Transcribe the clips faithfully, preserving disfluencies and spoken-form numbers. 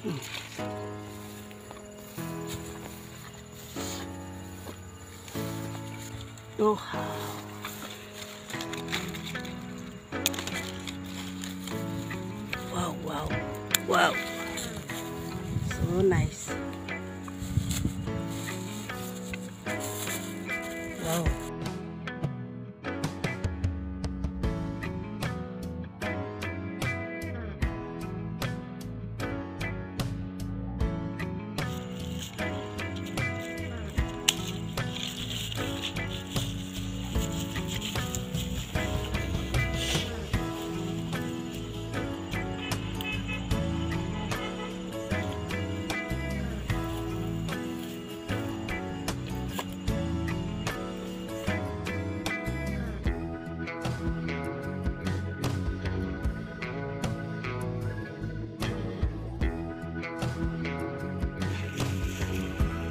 Oh. Wow, wow, wow. So nice. Wow.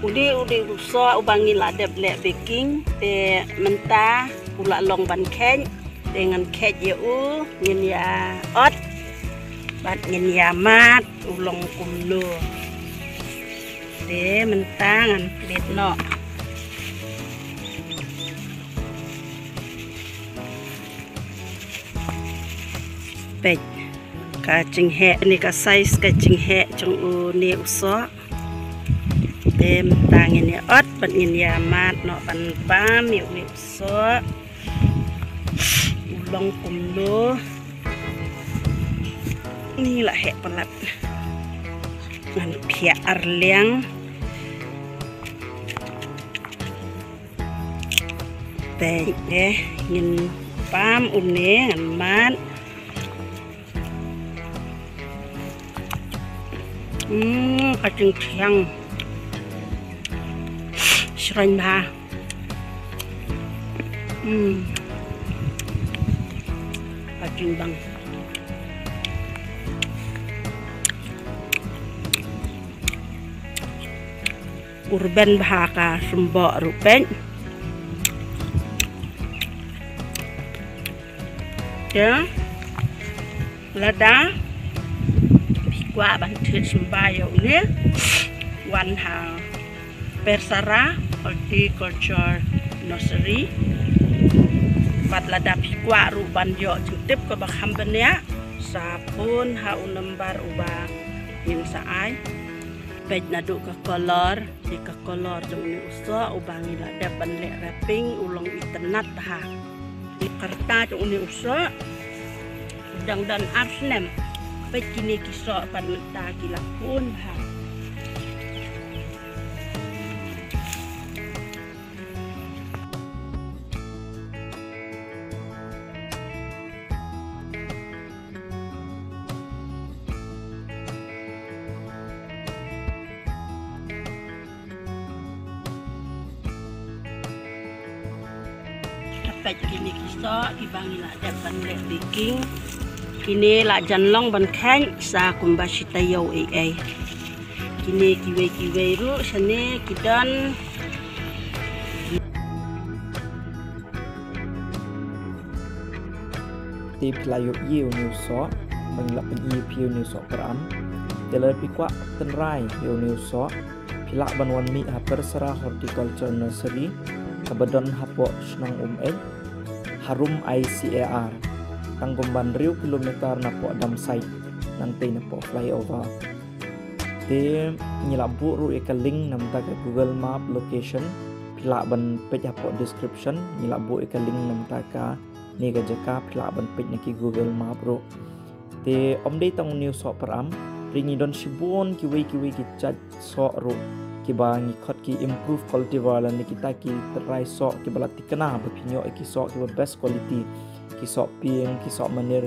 Udi, udi u soh uba ngi la dep leh baking, te mynta u la long ban kheit, te ngan kheit ïa u, ngin ïa ot, bad ngin ïa mad u long kumno. Te mynta ngan plie noh. Peit ka jingheh, ne ka size ka jingheh jong une u soh. Te mynta ngin ïa ot bad ngin ïa mad noh ban bam ïa une u soh. U long kumno. Ni la heh palat. Ngan phiah arliang. Peit, eh, ngin bam une, ngan mad. Hmm, ka jingthiang. Shrine bha. Hmm. Ka jingbang. U rben bha ka symboh ruh peit. Te lada phi kwah ban thied symbai ïa une, wan ha Persara Horticulture Nursery. Bad lada phi kwah ruh ban ïoh jingtip kaba kham bniah, sa phone ha u number uba ngin sa ai. Peit naduh ka colour, te ka colour jong une u soh uba ngi la dep ban leh wrapping u long itynnad bha. Ka rta jong une u soh u dang don ar snem. Peit kine ki soh pat mynta ki la khun bha. Peit kine ki soh kiba ngi la dep ban leh baking. Kine la jan long ban kheit sa kumba shi taïew ei ei. Kine kiwei kiwei ruh shane ki don. Te phi la ïohi ïa une u soh, ba ngi la pyni ïa phi une u soh pyrthei. Te lada phi kwah tynrai ïa une u soh, phi lah ban wan mih ha Persara Horticulture Nursery, kaba don hapoh shnong Umeit, harum I C A R, tang kumba hynriew kilometer napoh dump site, nangtei napoh flyover. Te ngi la buh ruh ïa ka link namar ka Google Map location, phi lah ban peit hapoh description, ngi la buh ïa ka link namar kane ka jaka, phi lah ban peit na ki Google Map ruh. Te ym dei tang une u soh pyrthei, hynrei ngi don shibun kiwei kiwei ki jait soh ruh kiba ngi khot ki improved cultivar lane kita ki tynrai soh kiba la thikna ba phin ïoh ïa ki soh kiba best quality, ki soh pink, ki soh manir,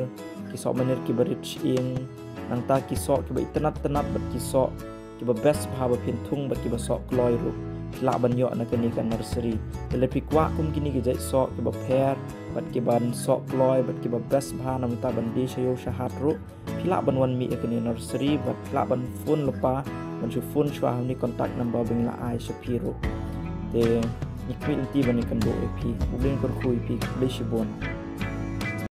ki soh manir kiba rit shyieng, nangta ki soh kiba itynnad tynnad bad ki soh kiba best bha ba phin thung bad kiba soh kloi ruh, phi lah ban ïoh na kane ka nursery. Te lada phi kwah kum kine ki jait soh kiba pher bad kiban soh kloi bad kiba best bha namar ban die sha ïew sha hat ruh, phi lah ban wan mih ïa kane nursery bad phi lah ban phone lypa, ban shu phone shuwa ha une contact number ba ngi la ai sha phi ruh. Te ngi khmih lynti ban ïakynduh ïa phi. U Blei un kyrkhu ïa phi, khublei shibun.